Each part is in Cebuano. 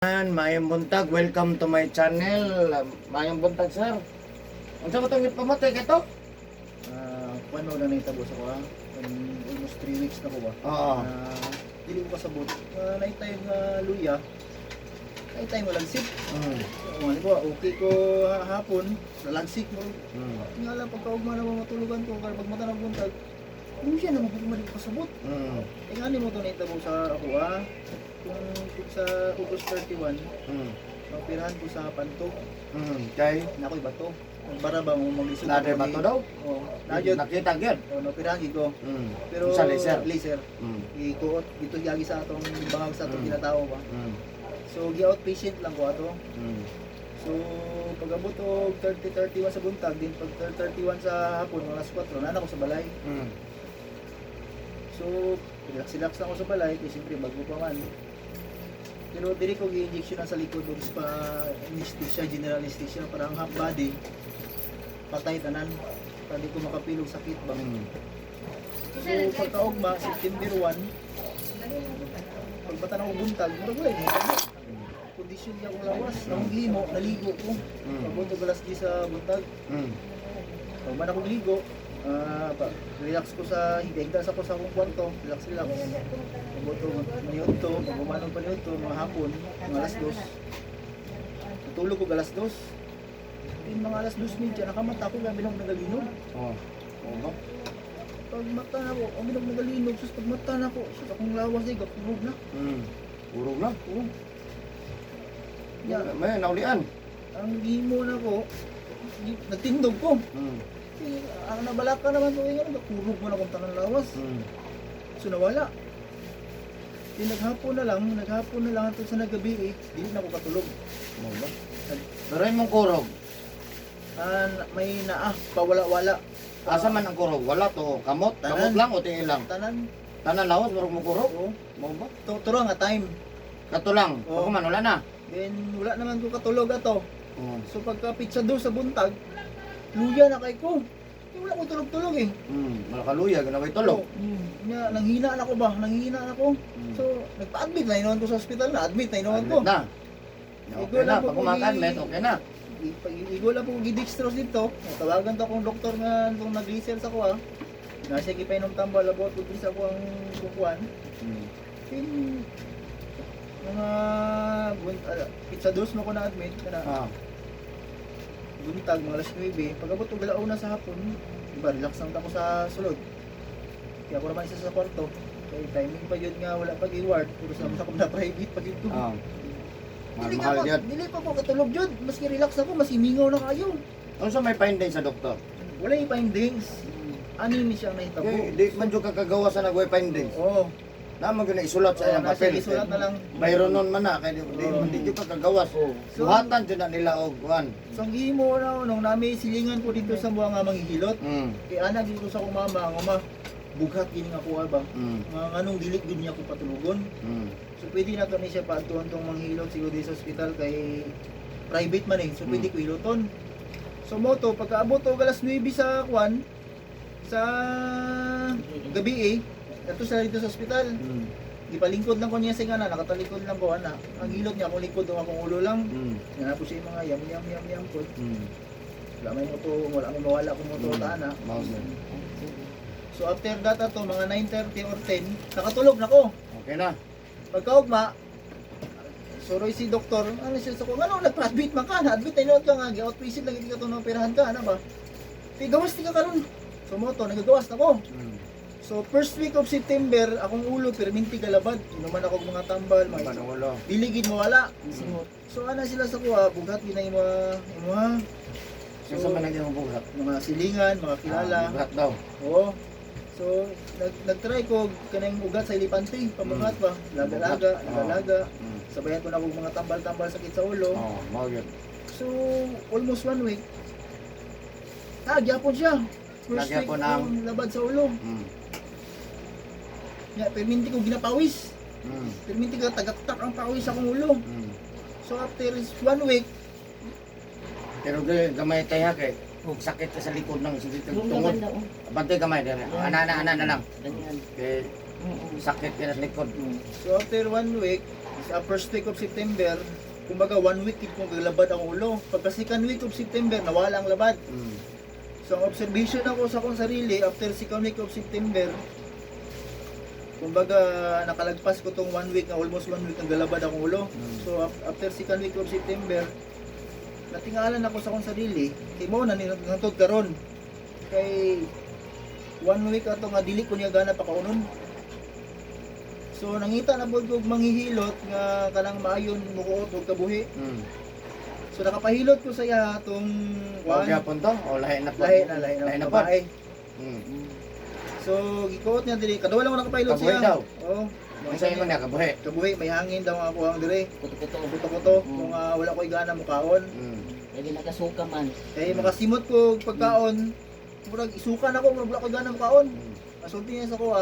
Maayong buntag, welcome to my channel. Maayong buntag, sir. Unsa ba tong pamatay kay to? Ah, kuan na nahitabo sa ko. Almost 3 weeks na ko ba. Oo. Dili ko kasabot. Naitay nga luya. Naitay mo lagsik. O, ano ba, okay ko hapon, nalagsik mo. Nga lang pagkaugma na mo matulugan ko, kaya pag mata na buntag, luya na mo kung ko kasabot. Eh nga mo to nahitabo sa ako ah. Kung sa August 31, naoperahan ko sa panto, Kay na ako'y bato. Nagbara ba mo mag-isod? naday bato daw? Oo. Nagyod. Nakita gyud. Oh, naoperahan gid ko. Pero Sa laser. Laser. Ikuot dito yagi sa atong bangag sa atong ginatao ba. So gi outpatient lang ko ato. So pag-abot og 30:31 sa buntag din pag 31 sa hapon mga alas 4 na ako sa balay. So relax relax lang ako sa balay kasi siyempre bago pa man. Pero diri ko gi-injection sa likod og spa anesthesia, general anesthesia para ang half body patay tanan para di ko makapilog sakit ba. So pagkaugma September 1 pagbata na ko buntag, murag wala ni kondisyon niya akong lawas. Akong gihimo, naligo ko. Pagbuto og alas 10 sa buntag, pag man akong ligo, pa, relax ko sa higda sa ko sa akong kwarto, relax relax. Pagbuto maniudto, pag umanog paniudto, mga hapon, mga alas 2. Natulog ko alas 2. Din mga alas 2:30, nakamata ko, gabi lang nagalinog. Oh. Oo ba? Pag mata na ko, ang binog nagalinog, sus pag mata na ko, sus akong lawas ay gakurog na. Urog na. Oo. Yeah. May naulian. Ang gihimo na ko, nagtindog ko. Eh, ang nabalaka naman ko, nga, nagkurog mo na akong tanang lawas. So nawala. Di naghapon na lang hantod sa nagabi eh, di na ako katulog. Mao ba? Pero imong kurog, Ah, may naa, pawala-wala. Asa man ang kurog? Wala to. Kamot, Tanan. kamot lang o tiil lang. Tanan, Tanan lawas murag mo kurog. oo. Mao ba? Turo nga time. Kato lang. Oo. Pag man wala na. Then wala naman ko katulog ato. Oo. So pagka pizza do sa buntag, luya na kay ko. Eh, wala ko tulog-tulog eh. Malakaluya ginaway tulog. Oo. Nya, nanghina na ko ba? Nanghina na ko. So, nagpa-admit na inuwan ko sa ospital na. Admit na inuwan ko. Admit na. Okay Igo na, lang po pag kumakan, okay na. Igo lang po gidextrose dito. Tawagan to akong doktor nga itong nag-research ako ah. Nasa gipainom tambal about ko sa ako ang kukuan. Pin mga pizza dos mo ko na-admit kana buntag mga alas 9 pag-abot og alauna sa hapon, di ba relax lang ta ko sa sulod kaya ako naman isa sa kwarto kay timing pa yun nga wala pag i-ward pero sa mga na private pag ito. Mahal Dili mahal ka yun. Dili pa ko katulog jud maski relax ako mas mingaw na kayo. Unsa may findings sa doktor? Wala yung findings. Ano ni siya nahitabo? Di, di man jud ka kagawa sa nagway findings. Oo. Na man gyud na isulat sa Oo, iyang nasa papel. isulat na lang. Mayroon nun man na kay di, di, Oo. di jud ka kagawas. So, Buhatan jud na nila og kuan. So ang gihimo na nung nami silingan ko dito sa mga nga manghihilot. Kay ana gid ko sa akong mama nga ma bughat gini nga kuha ba. Nga nganong dili gid niya ko patulugon. So pwede na to ni siya paadtuon tong manghilot siguro dito sa ospital kay private man eh. So pwede ko hiloton. So mo to pagkaabot og alas 9 sa kwan sa gabi eh, ato sila dito sa ospital. Gipalingkod lang ko niya sa ngana, nakatalikod lang ko ana. Ang hilot niya akong likod o akong ulo lang. Nga po siya yung mga yam yam yam yam ko. Wala may moto, wala may mawala kung moto ana. Mao gyud. So after that ato mga 9:30 or 10, nakatulog na ko. Okay na. Pagkaugma, suroy si doktor, ano siya sa ko, ano, nagpa-admit man ka, na-admit na ka nga, gi-outpatient lang, hindi ka to operahan ka, ano ba? Di, gawas di ka karon. So mo to, nagagawas na ko. So first week of September, akong ulo, perminti galabad. Inuman ako og mga tambal, mga Paano ulo? diligid mo wala. So ana sila sa kuha, bughat gina imo imo. So, So sa man ang buhat? mga silingan, mga kilala. Ah, buhat daw. Oo. So, nag-try ko kanang ugat sa elepante, pamuhat ba? Laga-laga, Buhat. laga-laga. Sabayan ko na og mga tambal-tambal sakit sa ulo. Oh, mao gyud. So, almost one week. Ah, gyapon siya. First week Nagyapon ang- ang labad sa ulo. Ya, perminti ko ginapawis. Perminti ko tagaktak ang pawis sa akong ulo. So, after one week, Pero gamay tayo ha kay sakit ka sa likod ng sige tungod. Bantay gamay dire. Ana ana ana na lang. Kay sakit ka na sa likod. So after one week, First week of September, kumbaga one week gid kong galabad ang ulo. Pagka second week of September, nawala ang labad. So ang observation ako sa akong sarili after second week of September, kumbaga nakalagpas ko tong one week na, almost one week ang galabad akong ulo. So after second week of September, natingalan ako sa akong sarili kay mo na nangtod karon. Kay one week ato nga dili ko niya gana pakaunon. So nangita na pud kog manghihilot nga kanang maayon mukuot og kabuhi. So nakapahilot ko sa iya tong O kuan. gyapon to? O lahi na po? Lahi na, lahi na, Lahi na po. babae. So gikuot niya diri, kaduha lang ko nakapahilot Kabuhi siya. daw? Oo. Unsa imo niya kabuhi? Kabuhi, may hangin daw ang ako ang diri. Kuto-kuto. Kuto-kuto kung wala ko'y gana mukaon. Lagi nagasuka man. Kay makasimot ko og pagkaon, murag isuka na ko, murag wala ko'y gana mukaon. Asulti niya sa ko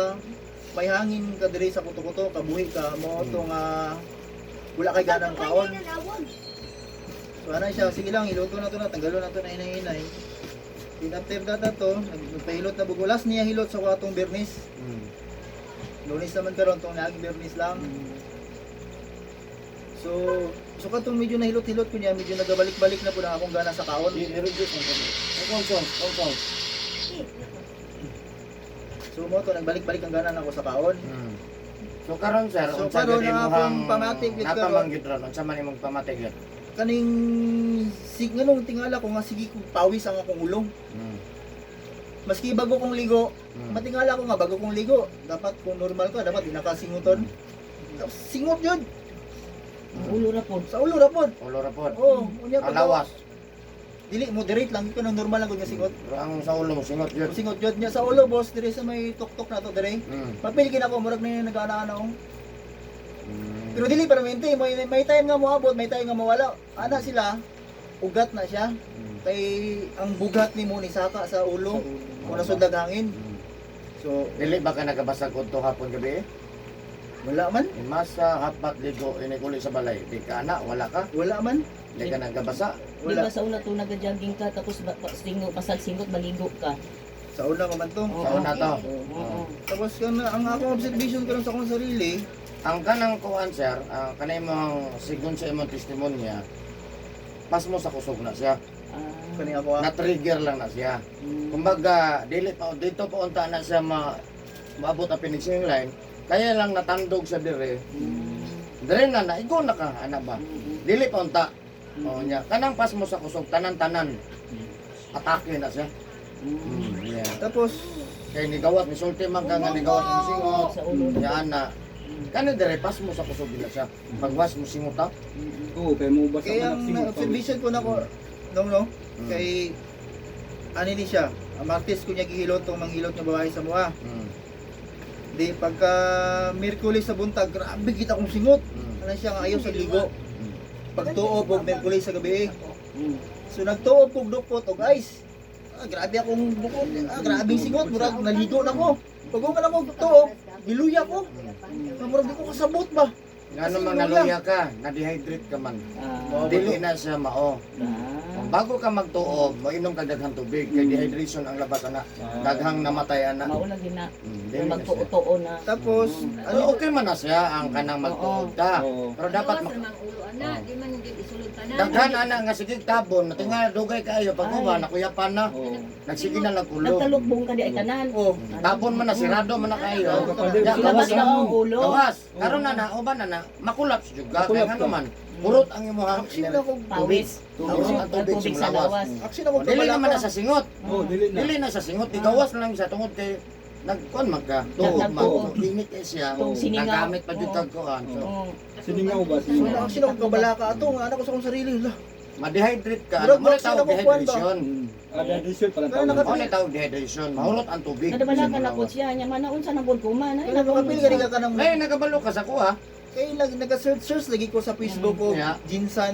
may hangin ka diri sa kuto-kuto, kabuhi ka mo to nga wala kay gana mukaon. So ana siya, sige lang, iluto na to na, tanggalon na to na hinay-hinay. Then after that na to, nagpahilot na bugulas niya hilot sa atong Bernis. Lunes naman karon tong naaging Bernis lang. So katong medyo nahilot-hilot ko niya, medyo nagabalik-balik na po na akong gana sa kaon. I-reduce ang kabuhi. Kong kong kong. So mo to nagbalik-balik ang gana nako sa kaon. So karon, sir, So, unsa karon gyud ang imong akong pamatik gyud karon. Napamanggid ron, unsa man imong pamatik gyud? Kaning sig nganong tingala ko nga sige kong pawis ang akong ulong. Maski bago kong ligo, matingala ko nga bago kong ligo. Dapat kung normal ka, dapat di nakasinguton. Tapos singot yun. Ulo ra po. Sa ulo ra pod. Ulo ra pod. Oo, unya Ang lawas. Dili moderate lang ko ng normal lang gud nga singot. Pero ang sa ulo mo singot gyud. Singot yun niya sa ulo, boss, dire sa may tuktok na to dire. Mapil gid ako murag na nag-ana-ana oh. Pero dili permanente, may time nga moabot, may time nga mawala. Ana sila, ugat na siya. Kay ang bugat ni mo ni saka sa ulo, kung nasudlag hangin. So, Dili ba ka nagabasag udto hapon gabi? Wala man. Imasa hapat ligo inikuli sa balay. Di ka ana, wala ka. Wala man. Di ka nagabasa. Di Wala. ba sa una to nag-jogging ka tapos singot, pasag singot maligo ka? Sa una pa man to. Sa una to. Oo. Tapos kan ang akong observation karon sa akong sarili, Ang kanang kuan, sir, ang kanay mong sigon sa imong testimonya, pas mo sa kusog na siya. Kani ako. Na-trigger lang na siya. Kumbaga, dili pa dito pa unta na siya maabot ang finishing line. Kaya lang natandog sa dire. Dire na naigo na ka ana ba. Dili pa unta. Oo niya. Kanang pas mo sa kusog tanan-tanan. Atake na siya. Yeah. Tapos Kay nigawat misulti man ka nga nigawat ang singot. Sa ulo. Niya ana. Kani dire pas mo sa kusog na siya. Pagwas mo singot ha. Oo, kaya mo basa Kaya ang observation ko na ko no no kay ani ni siya, ang Martes ko niya gihilot tong manghilot nga babae sa mua. Di pagka Miyerkules sa buntag, grabe kita kong singot. Ano siya nga ayaw sa ligo. Pagtuob og Miyerkules sa gabi. So nagtuob kog dukot og ice. Grabe akong bukot. Grabe singot, murag naligo na ko. Pag man ako tuob, giluya ko. Murag di ko kasabot ba. Ngano man naluya ka, na-dehydrate ka man. Dili na siya mao. Bago ka magtuob, mainom ka daghang tubig kay dehydration ang labas ana. Daghang namatay ana. Mao lagi na. Dili na siya. Magtuo-tuo na. Tapos Ano, okay man na siya ang kanang magtuob ta. Oo. Pero dapat Gawas naman ulo ana, di man gid isulod tanan. daghan ana nga sige tabon, natinga dugay kaayo pag uba nakuyapan na. Oo. Nagsige na lang ulo. Nagtalukbong ka di ay tanan. Oh, Tabon man na sirado man na kaayo. Ya, Labas gawas na ang ulo. Gawas. Karon na na uban na na makulaps jud ka. Kay Makulap ngano ka. man purot ang imuhang Action na kog Pawis. Purot ang tubig Tubig sa sa lawas. lawas. Action ako O, dili naman na sa singot. Oo, dili na. Dili na sa singot, igawas na lang siya tungod kay nagkuan magka tuog man. Nagtuog. So, init kay siya. Tong siningaw. Nagamit pa jud Oo. kag kuan. So, Oo. Siningaw ba? So Siningaw. action ako kabalaka ato nga anak ko sa akong sarili. Lah, ma-dehydrate ka. Murag Ano mo vaccine tawag ako, kuwan ba? dehydration? Dehydration pala Kaya tawag. Mo na tawag dehydration, mahurot ang tubig. Nadabala ka na po siya. Nya manaunsa na pud ko man. Ay, kaya makapil ka ka ng Ngayon nagabalo ka sa kuha. Kay lag nag-search search lagi ko sa Facebook ko Jinsan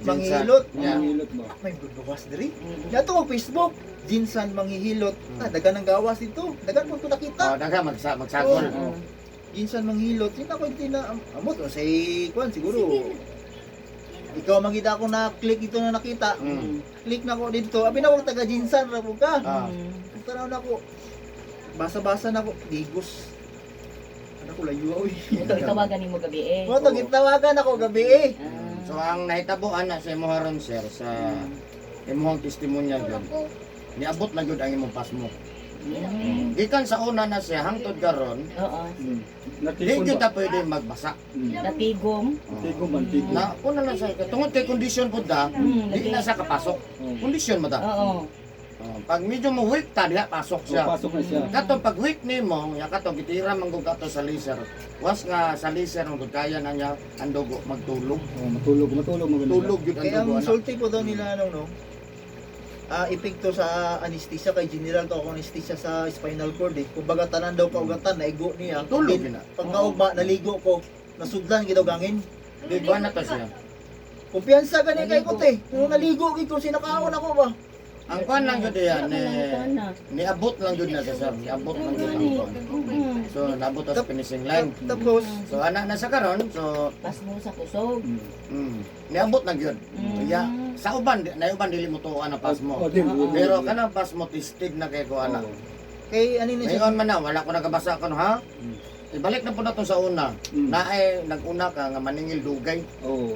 Manghihilot. Manghihilot ba? May gawas diri. Yato ko Facebook Jinsan Manghihilot. Dagan ang gawas dito. Dagan po ko Oh, nakita. daga magsagol. Oo. Jinsan Manghihilot. Sino ako tina amot o say kuan siguro. Ikaw mangita ako na click ito na nakita. Click na ko dito. Abi na ko taga Jinsan ra po ka. Tanaw na ko. Basa-basa na ko. Digos. Ano ko layo oy. Ito itawagan nimo gabi eh. Mo to gitawagan ako gabi eh. Ah. So ang nahitabo ana sa imo ron, sir, sa imong testimonya gyud. Niabot na gyud ang imong pasmo. Gikan sa una na siya hangtod karon, Oo. di Natipon gyud ba? ta pwede magbasa. Natigom. Tigom man, tigom. Na una na siya tungod kay kondisyon pud ta, di na siya kapasok. Oh. Kondisyon mo ta. Oo. Oh, pag medyo mo weak ta diha pasok Oh, siya. pasok na siya. Katong pag weak nimo, ya katong gitira man gud kato sa laser. Was nga sa laser man gud kaya na niya ang dugo magtulog. Oh, matulog, matulog maganda. Tulog gyud ang Kaya dugo ang ana. sulti po daw nila ano no. Ah, epekto sa anesthesia kay general to ako anesthesia sa spinal cord eh. Kumbaga tanan daw kaugatan naigo niya. Tulog Then, yun na. pagkaugma naligo ko, nasudlan gid daw gangin. Di ba na to siya? Kumpiyansa gani kay ko te. Kung naligo gid ko sinakaon ako ba. Ang kuan lang gyud yan Wala ni man lang kuan na. niabot lang gyud na siya, sir. Niabot lang gyud ang kuan. So naabot ta sa finishing line. Tapos So ana na sa karon, so Pasmo sa kusog. Niabot na gyud. Ya, sa uban na uban dili mo tuoan ang pasmo. Oh, di, di, Pero di. kanang pasmo tested na kay ko ana. Oh. Kay ano na siya. Ngayon man na wala ko nagabasa kon ha. Ibalik na po na to sa una. Naay nag-una ka nga maningil dugay. Oh.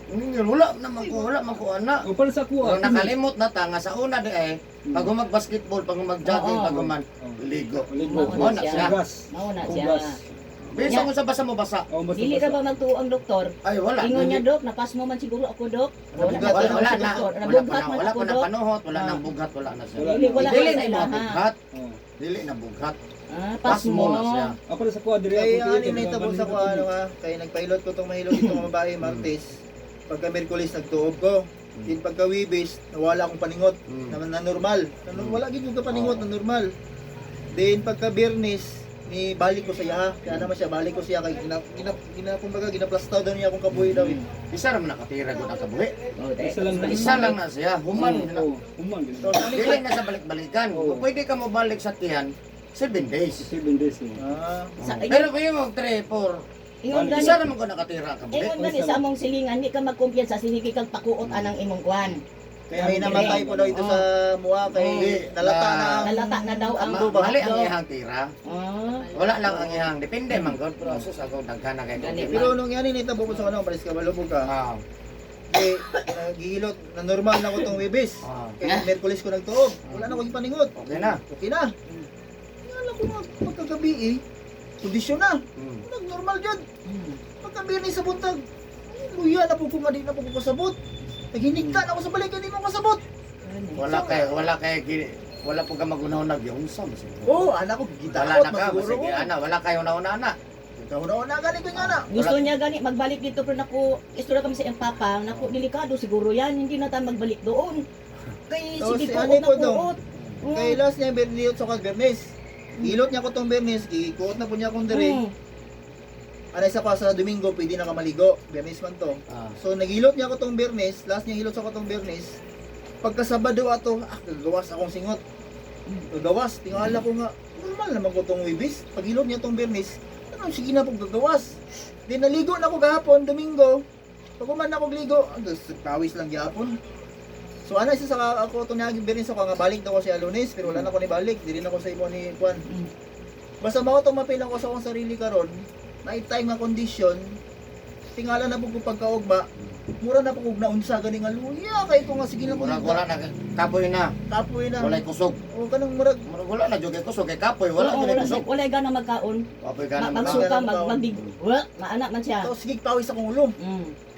Maningil wala naman ko, wala man ko ana. Oh, para sa kuha. Pero nakalimot na ta nga sa una di ay pag mag-basketball, pag mag-jogging, Oo. pag human Oh. ligo. Ligo. Mao na siya. Hugas. Mao na siya. Hugas. Bisa ko sa basa mo basa. Oh, basta Dili ra basa. ba magtuo ang doktor? Ay wala. Ingon niya, dok, napasmo man siguro ako, dok. Wala Nabugat wala, na wala si na. doktor. Wala pa Nabugat na, man wala ako, pa na dok. panuhot, wala Ah. nang bughat, wala na siya. Wala Dili, wala Dili pa na sa imo ilaha. bughat, Oh. dili na bughat. Ah, Pasmo pasmo. na siya. Ako na sa kuha diri Kay ako ano na itabo sa kuha ano ha. Kay nagpailot ko tong mahilot dito nga babae Martes. Pagka Miyerkules nagtuob ko. Din pagka Webes nawala akong paningot. Na normal. Na, wala gid ko kapaningot Oo. na normal. Then pagka Biyernes ni balik ko sa iya. Kaya naman siya balik ko siya kay gina, gina, gina kumbaga ginaplastaw daw niya akong kabuhi daw eh. Isa ra man nakatira gud ang kabuhi. Oh, de. Isa lang na. Isa lang na siya, human na. Oh, human. So, ano Dili na sa balik-balikan. Oo. Kung pwede ka mo balik sa tiyan, 7 days. 7 days. Oh. Ah, Sa, Pero kung yung 3, 4, ingon gani, isa ra man ko nakatira ang kabuhi. ingon gani sa among silingan, di ka magkumpiyansa sige kag pakuot anang imong kuan. kaya may namatay po daw ito sa mua kay Hindi, nalata na ang Nalata na daw ang Mali ang iyang tira. Ah, Wala lang ang iyang. Depende man gud pero asus ako daghan na kay Gani. Pero nung yan initabo ko sa ano, pares ka balubog ka. Ah. Eh, naghihilot, na normal na ko tong Webes. Kaya Miyerkules ko nagtuob. Wala na akong ipaningot. Okay na. Okay na. Wala ko nga pagkagabi eh. Kondisyon na. Nag-normal dyan. Pagka-Biyernes sa buntag, luya na po ko nga di na po ko kasabot. Naghinigta na ako sa balik, hindi mo kasabot. Wala kay wala po ka magunaw nag yung unsa man siguro. Oo, oh, anak ko, Wala gitakot, na ka, masiguro sige ko. ana, wala kayo nauna ana. Kauna-una gani ko nga na. Gusto niya gani magbalik dito pero naku, istorya kami sa iyang papa, naku delikado siguro yan, hindi na tayo magbalik doon. Kay Tapos, sige si kuot ano na po dong? kuot. Mm. Kay last niya, Bernilot sa kag Bernes. Hilot niya ko tong Bernes, gikuot na po niya akong dire. Anay sa kwa sa Domingo, pwede na ka maligo. Bernes man to. Ah. So naghilot niya ako tong Bernes, last niya hilot sa ko tong Bernes. Pagka Sabado ato, ah, gagawas akong singot. Gagawas, tingala ko nga, normal naman ko tong Webes. Paghilot niya tong Bernes, ano, sige na pong gagawas. Di naligo na ako gahapon, Domingo. Pag uman ako ligo, ang pawis lang gihapon. So ana isa sa ako itong naging Bernes ako nga balik daw ko siya Lunes, pero wala na ko ni balik, dili na ko sa imo ni Juan. Basta mao tong mapil ko sa akong sarili karon, na time nga kondisyon, tingala na po ko pagkaugma, mura na po kog naunsa gani nga luya kay ko nga sige lang ko Murag wala na kapoy na, kapoy na. walay kusog. O kanang murag Murag wala na jud kay kusog kay kapoy, wala Oo, jud kay kusog. wala gana magkaon. Kapoy ka na Ma- magkaon. Magsuka, Magkaon. magbig. Wala, maana man siya. tapos sige pawis akong ulo.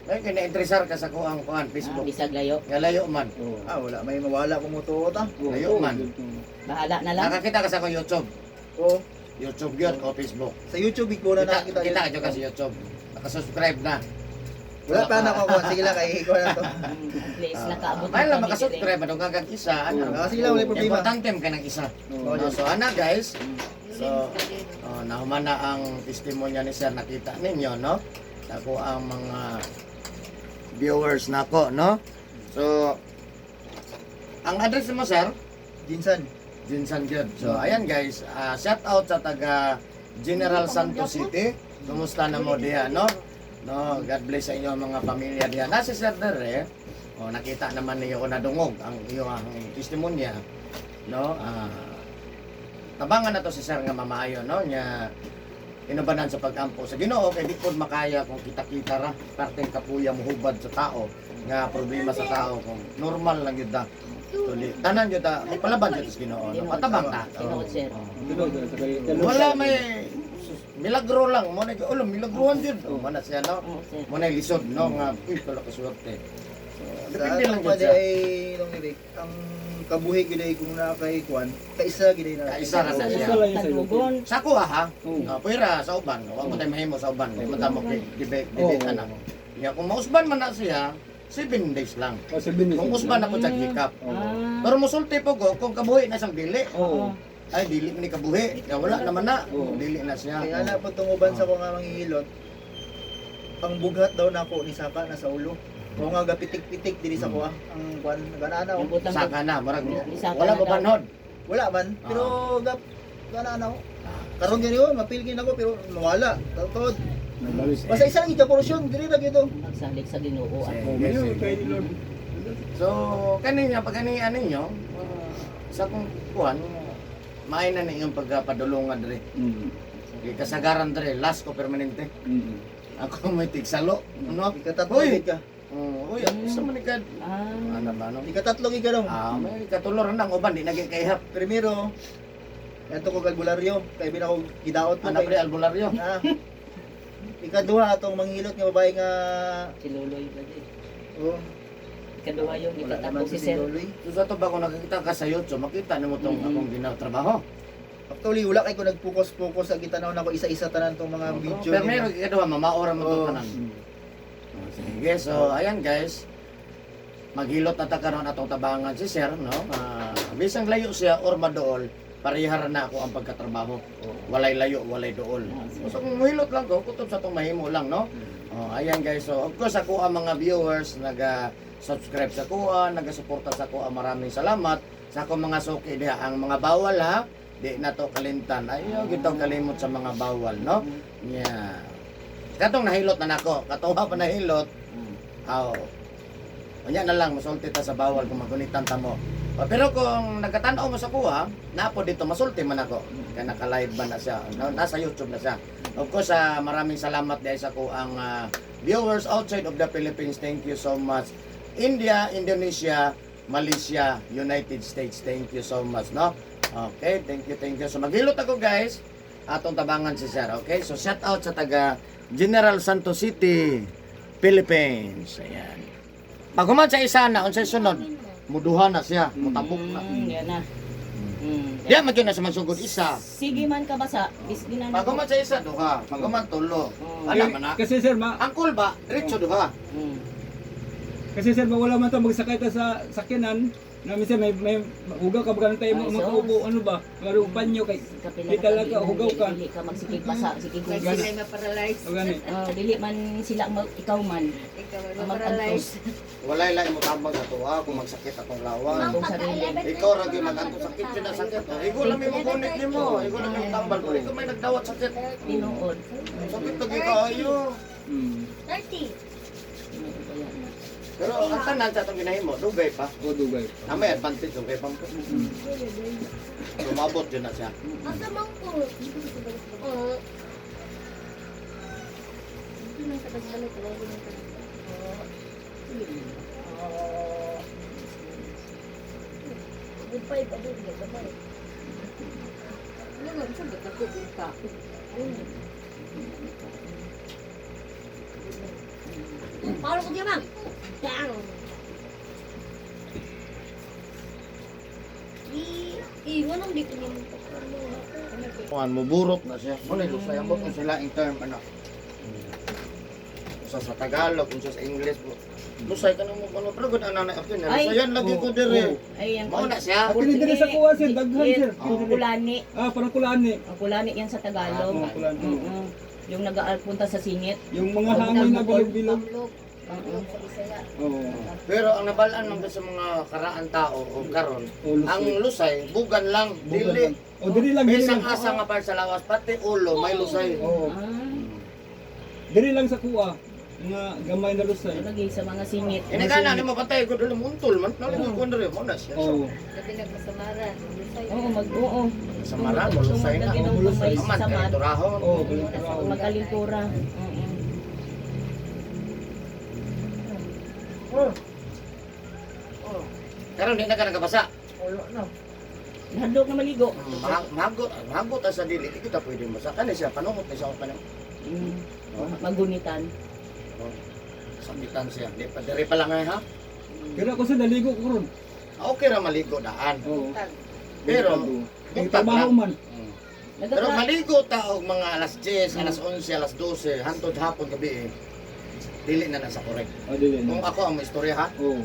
Ay kay na-interesar ka sa kuang kuan Ah, Facebook. bisag layo. Nga layo man. Oh. Ah wala may mawala kong mutuot ah. Oh, Layo oh, man. dito. Bahala na lang. Nakakita ka sa akong YouTube. O YouTube yun o Facebook. sa YouTube ko na Kita, nakita. kita ka jud ka sa YouTube. Nakasubscribe na. Wala pa na ako kuan sige lang kay ko na to. At least Ah, nakaabot May lang kami makasubscribe adong kag isa ano. Ah, sige lang wala problema. Importante man kay ng isa. Oh. No, so ana guys, so oh, nahuman na ang testimonya ni sir nakita ninyo no. Ako ang mga viewers nako no. So ang address mo sir, Jinsan. Jinsan Gyud. So ayan guys, ah, shout out sa taga General Santos City. Kumusta na mo diha no? No, God bless sa inyo mga pamilya diha. Nasa sir dere. Oh, nakita naman niyo na dungog ang iyong ang testimonya no. Ah, tabangan na to si sir nga mamaayo no nya. Inubanan sa pagampo sa Ginoo kay di pod makaya kung kita-kita ra parteng kapuya mohubad sa tao nga problema sa tao kung normal lang gyud ta. Tuli. Tanan gyud ta, ipalaban gyud sa Ginoo. No? Patabang ta. Tinuod, sir. Tinuod, sa kay- Wala may sus, milagro lang mo na ulo milagruhan jud. Oh, mana siya no. Oo, sir. Mo na lisod no nga uy kala ka swerte. So, Sa depende lang atong pa jud di siya. ay nung lirik, ang kabuhi gid ay kung naa kay kuan, kaisa gid ay na. Kaisa ra sa siya. Isa lang yun sa'yo. Talugon. Sa ako ha. Oo. Pwera sa uban, wa mo tayo mahimo sa uban. Di man ta mo debate Oo. debate ana. Ya kung mausban man na siya, 7 days lang. Oh, 7 days. Kung usban ako sa hikap. Oo. Ah. Pero musulti po ko kung kabuhi na siyang dili. Oo. Ay dili man ni kabuhi. Ya wala naman na. Oo. Dili na siya. Kaya ana po tong uban sa ko nga manghihilot, ang bughat daw nako ni saka na sa ulo. O nga gapitik-pitik diri sa kuha ang kuan ganana Yung butang Saka na, murag Saka wala na pa daw. banhod. Wala man, pero gap ganana oh. Karon gani oh, mapil gid ako pero nawala. Totoo. Nabalik. Basta isa lang ikaw porsyon diri ra gito. Magsalig sa Ginoo. Sige, Oh, mayo, sige. kay ni Lord. So, kani nga pag kani ano ninyo, sa kung kuan, maay na ninyong pagkapadulungan dre. Di kasagaran dre, last ko permanente. Ako may tigsalo, no? Ikatatlo Uy! gid ka. Uy, sa man ka. Ah. Ano ba no? Ikatatlo gid ka dong. Ah, may katulor na ang uban di naging kaihap. Primero, eto ko kalbularyo, kay bin ako gidaot ko Ana kay. pre albularyo. Ah. Ikaduha atong manghilot nga babae nga Si Loloy ba di? oh, Ikaduha yung wala ikatatlo naman si si sir. Loloy. So sa to ba kung nakakita ka sa YouTube, makita nimo tong akong ginatrabaho. Actually, wala kay ko nag-focus-focus sa gitanaw nako isa-isa tanan tong mga video. Pero nila. meron ikaduha, mamaora mo tong Oo. tanan. Oh, sige, so ayan guys. Maghilot na ta karon atong tabangan si sir, no? Ah, bisang layo siya or madool, parehara na ako ang pagkatrabaho. Walay layo, walay dool. So kung muhilot lang ko, kutob sa atong mahimo lang, no? Oh, ayan guys. So of course ako ang mga viewers naga subscribe sa kuha, naga-suporta sa kuha. Maraming salamat sa akong mga suki diha ang mga bawal ha. Di na to kalintan. Ayaw gitong kalimot sa mga bawal, no? Yeah. Katong nahilot na nako, katong wa pa nahilot. Aw. Unya na lang masulti ta sa bawal kung magunitan ta mo. O, pero kung nagkatanaw mo sa kuha, napo dito masulti man ako. Kaya naka-live ba na siya? Nasa YouTube na siya. Of course, maraming salamat dahil sa kuang viewers outside of the Philippines. Thank you so much. India, Indonesia, Malaysia, United States. Thank you so much, no? Okay, thank you, thank you. So maghilot ako, guys. Atong tabangan si Sir, okay? So shout out sa taga General Santos City, Philippines. Ayan. Pag human sa isa na, unsay sunod, muduha na siya, mutabok na. Yan na. Diya man gyud na sa mansugod isa. Sige man ka basa. Bisgi na Pag human sa isa, duha. Pag human, tulo. Ala man na. Kasi sir, ma Angkol ba? Diretso duha. Kasi sir, wala man ta magsakay ta sa sakyanan. Na minsan may hugaw ka ba tayo Ay, mga kaubo ano ba? Mga banyo kay Kapila Di talaga, hugaw ka. Dili ka magsigig basa, sige May hugaw. sila ma-paralyze. O gani. Oh, dili man sila ang ikaw man. Ikaw ay Ang ma-paralyze. Walay lain mo tambag ato ha, kung magsakit akong lawan. Akong sarili. Ikaw ra gyud maganto sakit jud na sakit. Oh, Igo lang mo gunit nimo, igo lang mo tambal. Pero ikaw may nagdawat sakit. Tinuod. Sakit lagi kaayo. 30. Tinuod ba yan? Pero ang tanan sa atong ginahimo, dugay pa. O dugay. Na may advantage dugay pa. Sumabot jud na siya. Asa man ko? Oo. Hindi man sa pagbalik, wala ko nang tanong. Oo. Good five, abo, hindi ka pa. Ano nga, saan ba't ako punta? Ayun. Paano ko diyan, ma'am? Bang! Iwan ang di ko naman pa. Kuan mo burot na siya. Mo na lusay ang kung sila in term ano. Usa sa Tagalog, usa sa English. Lusay ka nang mo ano pero good ana na ako na. Ay. Lusayan lagi ko dire. Ay, ang Mao na siya. At dili sa kuha sir, daghan sir. Ang kulani. Ah, parang kulaan eh. Ang kulani yan sa Tagalog. Oo, kulani. Yung nag-aalpunta sa singit. Yung mga hangin na bilog-bilog. Pamlog. Pamlog sa Bisaya. Oo. Pero ang nabalaan man ko sa mga karaan tao o karon, O lusay. ang lusay bugan lang, Bugan dili. lang. O dili lang, dili Bisang lang. asa nga par sa lawas pati ulo may lusay. Oo. Ah. Dili lang sa kuha. Mga gamay na lusay. Lagi sa mga singit. Ini ka na, mo patay ko dulu muntol man. Nalo ko ndre mo na siya. Oo. Labi nagkasamaran. Lusay. Oo, mag oo. Samaran, mulusay na. Tungod Mulusay. may Aman, samar. kaliturahon. Oo, kalinturahon. Magalintura. Karon di na ka nagabasa. Wala na. Nahadlok na maligo. Magot, magot sa dili, di kita pwede masa. Kani siya panungot ni siya pa. Magunitan. Sambitan siya. Di pa diri pa lang ay ha. Pero ako sa naligo ko ron. Okay ra maligo daan. Oo. Pero May buntag trabaho lang. man. Pero maligo ta og mga alas 10, alas 11, alas 12, hantod hapon gabi eh. Dili na na sa correct. Oh, dili na. Kung ako ang istorya ha, Oo.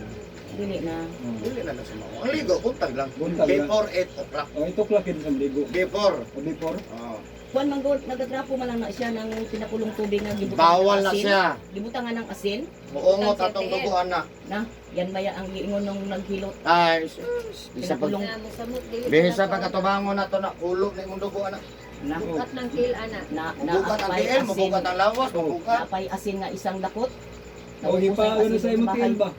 Dili na. Oo. dili na na sa mao. Ang ligo buntag lang. Buntag lang. Before 8 o'clock. Oh, ito clock yun sa maligo. Before. O before? Oh. Kuan man gud, nagatrapo man lang na siya ng pinakulong tubig nga gibutangan Bawal ng na asin. siya. Gibutangan ng asin. Muungot atong duguan na. Na, yan baya ang giingon nung naghilot. Ay, sus. Bisa pag Pinakulong Na musamot dili. bisa pagkatubangon na to na kulo na imong dugo ana. na Bukat ng til ana. na na Mubugat ang apay tiil, asin. mubugat ang lawas, mubugat. Naapay asin nga isang dakot. O, Naubos ipa, ang ano asin sa imong bahay. tiil ba?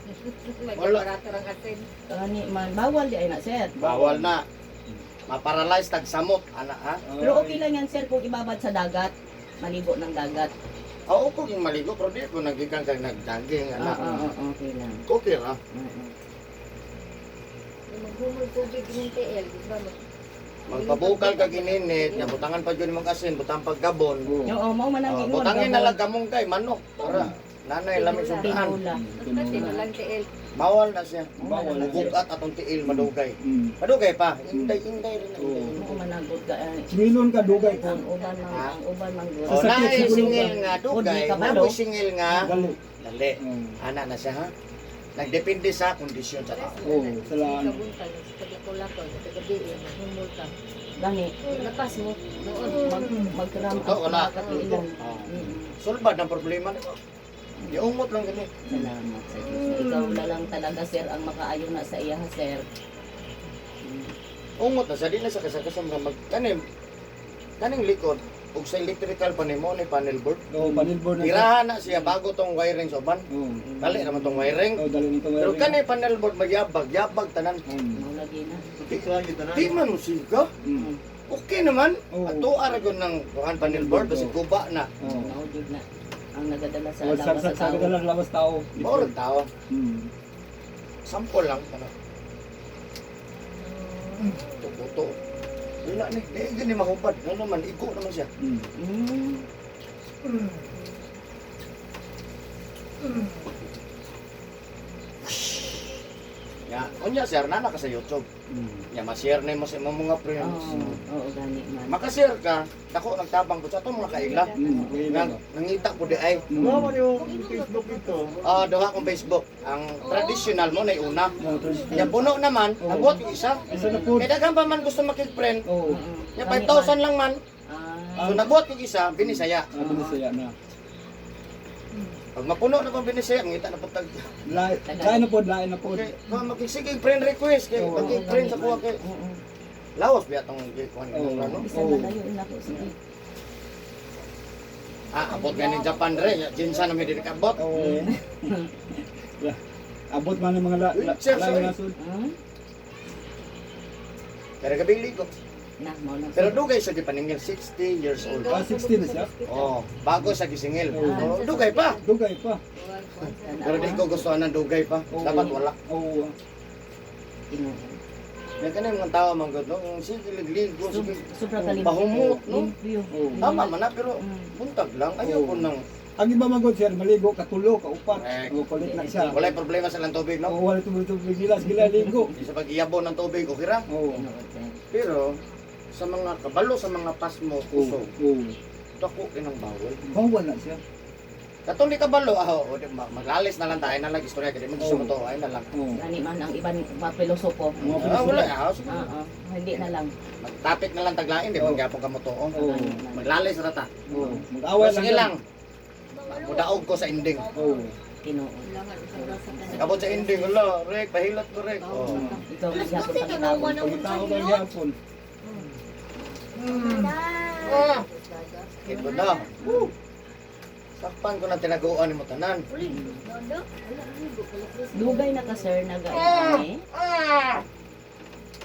May Wala. kaparator ang asin. Kani man bawal di ay na sir. Bawal na. Maparalyze tag samot ana ha. Pero okay lang yan sir kung ibabad sa dagat. Maligo ng dagat. Oo ko yung maligo pero di ko nagikan kag nagdaging Ah, ana. ah, ah, okay lang. Okay ra. Oo. Yung maghumol tubig ng TL, di ba? Magpabukal ka gininit, nga butangan pa jud imong asin, butang paggabon. Oo. Oo, mao man ang Oh, giingon. butangin na lang kamong kay manok para nanay lami sugdaan. Tinola. Basta tinulang TL. Bawal na siya. Bawal na siya. Mubugat atong tiil madugay. Madugay pa. Inday-inday rin. Oo. Mao man ang good ka. Eh, Singilon ka, dugay po. Ang uban mang good. Oh, Sa sakit, naay siguro singil nga dugay, O, di ka balo. napoy singil nga Dali. dali. Oo. Ana na siya ha. Nagdepende sa kondisyon sa tao. Oo, sa laan. Kabuntag, sa taglako-lako, sa tagabi, maghumol ka. Gani Lapas mo, noon. Magkram Ito, wala. katiilan. Oh. Sulbad ang problema nito. Giungot lang gani. Salamat sa Diyos. Ikaw na lang talaga sir ang makaayo na sa iya sir. Ungot na sa di na sa kasakasam nga mag kanim kaning likod ug sa electrical pa nimo ni panel board. Oo, panel board na siya. Tirahan na siya bago tong wiring sa uban. Oo. Dali naman tong wiring. Oo, dali nito. Pero kani panel board magyabag, yabag tanan. Mao lagi na. Di man mo siga. Okay naman. Oo. Ato ara gyud ng kuan panel board basi guba na. Oo. Mao jud na ang nagadala sa Oo, lawas sa sa tao. sa lawas tao. Mao ra tao. Sample lang kana. Tukuto. Wala ni, di gani mahubad. Ano naman igo naman siya. Ya, unya sir nana ka sa YouTube. Ya ma-share na mo sa imong mga friends. Oo, oo gani man. Makashare ka, dako nagtabang ko sa atong mga kaila. Okay Nga lang. nangita ko di ay. Wala man yung Facebook ito. Ah, duha kong Facebook. Ang traditional mo na una. No, traditional. Ya puno naman, Oo. abot yung isa. Isa na po. Kaya daghan pa man gusto makig-friend. Oo. Ya 5,000 lang man. Ah, So nagbuhat yung isa, binisaya. Ah, binisaya na. Pag mapuno na pang binisaya, mangita na pag tag. Lain lain na po, lain na po. Okay, kung makigsigig friend request kay Oo. makig-friend sa kuha kay Oo. lawas biya tong gikuan Oo. ano. Bisan Oo. na tayo na ko sige. Ah, abot ganin Japan re, jinsa na may dili kabot. Oo. Abot man ang mga Wheelchair, lain sorry. na sud. Pero gabili ko. Na mao na. Pero dugay sa gipaningil 60 years old. Ah, 60 na siya? Oh, bago sa gisingil. Oo. Oh, dugay pa. Dugay pa. Pero di ko gusto ng dugay pa. Oo. Dapat wala. Oo. Tinuod. May kaning mga tao man gud no, Ang sige ligligo, sige. Sobra ka limpyo. Pahumot, no? Limpyo. Oo. Tama man na pero buntag lang ayaw ko Oo. nang Ang iba man gud sir, maligo katulo, kaupat. Correct. Oo, kulit na siya. walay problema sa lang tubig no. Oo, wala tubig nila, sige lang, ligo. Di sa pag-iyabo ng tubig okay ra. Oo. Tinuod, sir. Pero sa mga kabalo sa mga pasmo Oo. kusog, Oo. dako kinang bawal. Bawal na siya. Katong di kabalo, ah, oo, di, maglalis na lang tayo na lang istorya kay di mo gusto Oo. mo to, ay na lang. Oo. Gani man ang iban mga pilosopo. Mga Ah, wala, ah, sige. Oo, hindi na lang. Magtapik na lang taglain, di Oo. magyapon ka mo to. Oh. Oo. Gani man. Maglalis ra ta. Oo. Mag-away Sige lang. Mudaog ko sa ending. Oo. Tinuod. Kabot sa ending, wala, rek, pahilot ko rek. Oh. Ikaw magyapon pangitaon. Pagkitao ka gyapon. Ah, kito na. Woo. Sakpan ko na tinaguan nimo tanan. Uli, wala. Wala, ligo pala. Dugay na ka, sir, nag-ano.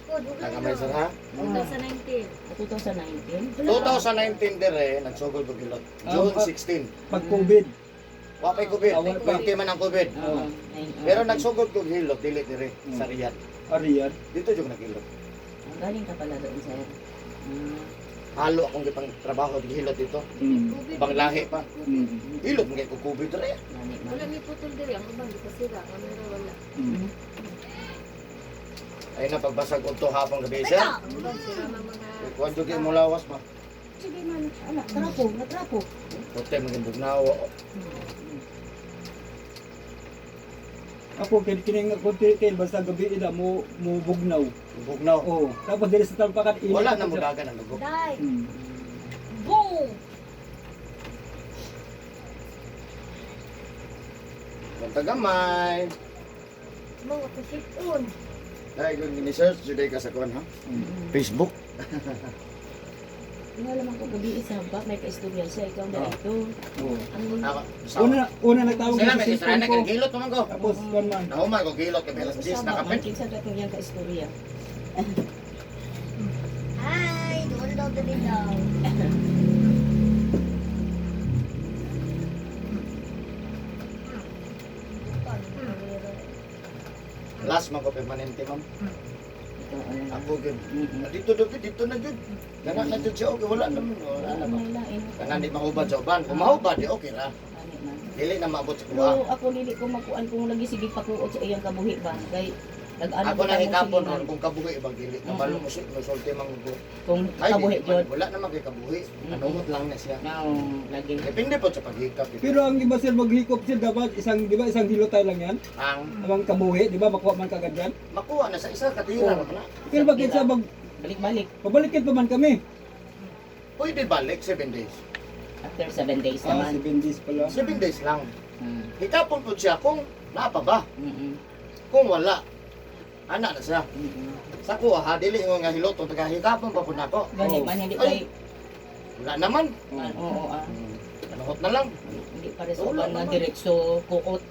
Oh, dugay Nagamay na. sir ha. 2019. 2019? 2019 dire nagsugod og hilot. June 16. Pag COVID. Wa pay COVID. Ah, wala pa. 20 man ang COVID. Oo. Pero nagsugod kog hilot dili dire sa Riyadh. Ariyan. Dito jud naghilot. Ang galing ka pala doon, sir. Halo akong gipang trabaho di hilot dito. COVID. Ibang lahi pa. Mm. Hilot man kay ko COVID dire. Gani man. Wala may putol diri ang uban di pa sira, kamera wala. Ay na pagbasag udto hapon gabi sir. Ang uban sira man mga Kuan jud mo lawas ba. Sige man, anak, trapo, natrapo. Puti maging bugnaw. Ako kini kini nga konti kay basta gabi ida mo mo bugnaw. Bugnaw. Oo. Tapos diri sa talpakan init. Wala na mo dagan ang dugo. Dai. Boom. Banta gamay. Mga kusipon. Dahil kung gini-search jud ka sa kuan ha. Facebook. Nga naman ko gabi isa ba, may kaistorya siya, ikaw na ito. Oo. Ang Ako. Una una nagtawag Sila sa may cellphone isra ko. na gilot man ko. Tapos kuan man. Nahuman ko gilot kay alas 10 Usaba man, nakapit. kinsa ka itong iyang kaistorya. Hi, doon daw dali daw. Last man ko permanente, ma'am. Ikaw, ano. Ako gyud. Dito dito dito na gyud. Dana na gyud siya okay wala naman wala na ba. May lain. Kana di mahubad sa uban. Kung mahubad di okay ra. Gani man. Dili na maabot sa kuha. Pero ako dili ko makuan kung lagi sige pakuot sa iyang kabuhi ba kay nag-ano Ako ba na tamo hikapon silingan? ron kung kabuhi bang dili. Kabalo mo si musulti man ko. Kung Ay, kabuhi dili man. jud. Wala naman kay kabuhi. Anumot lang na siya. No, lagi. Depende po sa paghikap. Dito. Pero ang iba sir maghikop sir dapat isang di ba isang hilotay lang yan? Ang Ang kabuhi, di ba makuha man kagad yan? makuha na sa isa katira Oo. naman na. Pero bakit siya mag Balik-balik pabalikin pa man kami? Pwede balik 7 days. after 7 days Ah, naman. 7 days pala. 7 days lang. Hikapon po siya kung naa pa ba. Kung wala, ana na siya. Sa kuha ha, dili ko nga hiloto, taga hikapon pa po nako. Gani Oo. man hindi Ay. kay Wala naman. Oo ah. Anuhot na lang. Hindi pare sa Wala uban nga naman. diretso kuot.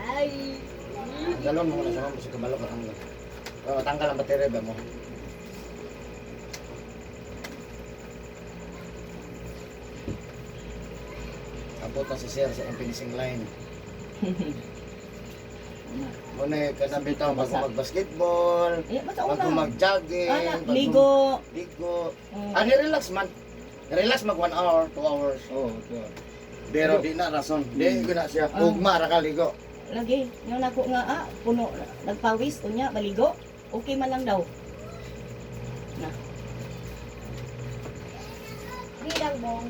Hi. Galon mo na sa mga kabalo ka tanggal. Oh, tanggal ang baterya ba mo? Abot na si sir sa finishing line. Muna ka na bitaw bago mag-basketball, Eh, basta bago una. mag-jogging, Ana, bago ligo. ligo. Mm. Ani relax man. Relax mag 1 hour, 2 hours. Oo, ito. Pero di na rason. Di ko na siya. Ah. Ugma ra ka ligo. Lagi, yung nako nga ah, puno nagpawis unya baligo. Okay man lang daw. Bilang bong